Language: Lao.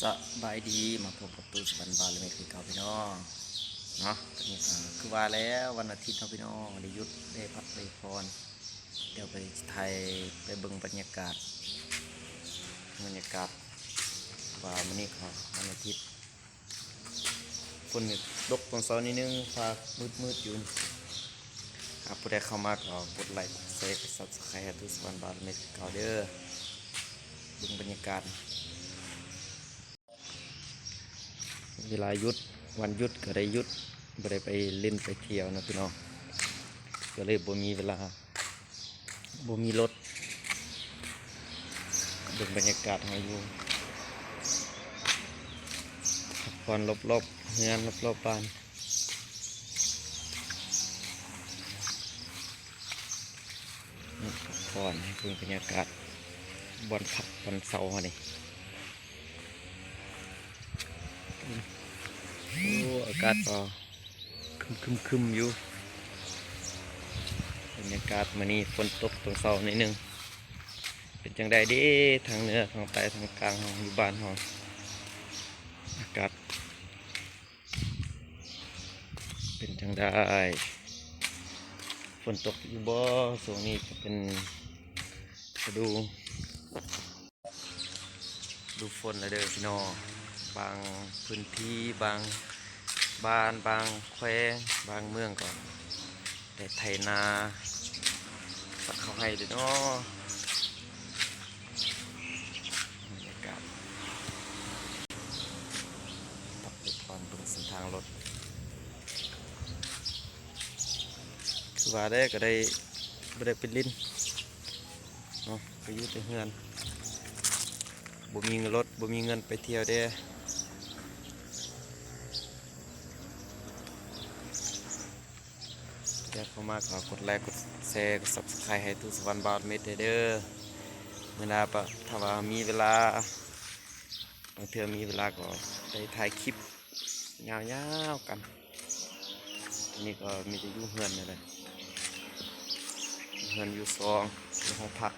ສະບາຍດີ ມາພົບກັບຕູ້ສະຫວັນ ບ່າວລະເມັດ ຄືເກົ່າພີ່ນ້ອງເນາະ. ຕອນນີ້ກໍຄືວ່າແລ້ວ ວັນອາທິດເນາະພີ່ນ້ອງ ໄດ້ຢຸດ ໄດ້ພັກໄດ້ຜ່ອນ. ດຽວໄປຖ່າຍ ໄປເບິ່ງບັນຍາກາດ ບັນຍາກາດວ່າມື້ນີ້ກໍວັນອາທິດ ຝົນຕົກຕອນເຊົ້າໜ້ອຍໜຶ່ງ ຟ້າມືດໆຢູ່. ຫາກຜູ້ໃດເຂົ້າມາກໍກົດໄລ ກົດແຊ ກົດ Subscribe ໃຫ້ຕູ້ສະຫວັນ ບ່າວລະເມັດ ຄືເກົ່າເດີ. ເບິ່ງບັນຍາກາດ ເວລາຢຸດ ວັນຢຸດກໍໄດ້ຢຸດ ບໍ່ໄດ້ໄປຫຼິ້ນໄປທ່ຽວເນາະພີ່ນ້ອງ ກໍເລີຍບໍ່ມີເວລາ ບໍ່ມີລົດ. ເບິ່ງບັນຍາກາດເຮົາຢູ່ ພັກຜ່ອນລອບໆເຮືອນ ລອບໆບ້ານ ພັກຜ່ອນ ໃຫ້ເບິ່ງບັນຍາກາດບ່ອນພັກບ່ອນເຊົາເຮົານີ້. ໂອ້ ອາກາດກໍຄຶມໆຢູ່ ບັນຍາກາດມື້ນີ້ຝົນຕົກຕອນເຊົ້າໜ້ອຍໜຶ່ງ. ເປັນຈັ່ງໃດເດ ທາງເໜືອ ທາງໃຕ້ ທາງກາງເຮົາ ຢູ່ບ້ານເຮົາ ອາກາດເປັນຈັ່ງໃດ? ຝົນຕົກຢູ່ບໍ່? ຊ່ວງນີ້ກໍເປັນ ລະດູ ລະດູຝົນແລ້ວເດີພີ່ນ້ອງ. ບາງພື້ນທີ່ ບາງບ້ານ ບາງແຂວງ ບາງເມືອງກໍໄດ້ໄຖນາ ປັກເຂົ້າໄຮ່ເດີເນາະ. ບັນຍາກາດ ປັກໄປກ່ອນ ເບິ່ງເສັ້ນທາງລົດ. ຄືວ່າແດ່ ກໍໄດ້ ບໍ່ໄດ້ໄປຫຼິ້ນເນາະ ກໍຢູ່ແຕ່ເຮືອນ ບໍ່ມີລົດ ບໍ່ມີເງິນໄປທ່ຽວເດ້. ຢາກເຂົ້າມາກໍກົດໄລ ກົດແຊ ກົດ Subscribe ໃຫ້ຕູ້ສະຫວັນ ບ່າວລະເມັດ ແດ່ເດີ. ມື້ໜ້າ ປະ ຖ້າວ່າມີເວລາ ບາງເທື່ອມີເວລາກໍໄດ້ຖ່າຍຄລິບຍາວໆກັນ. ອັນນີ້ກໍມີແຕ່ຢູ່ເຮືອນນີ້ແຫຼະ ເຮືອນຢູ່ຊ່ອງ ຢູ່ຫ້ອງພັກ.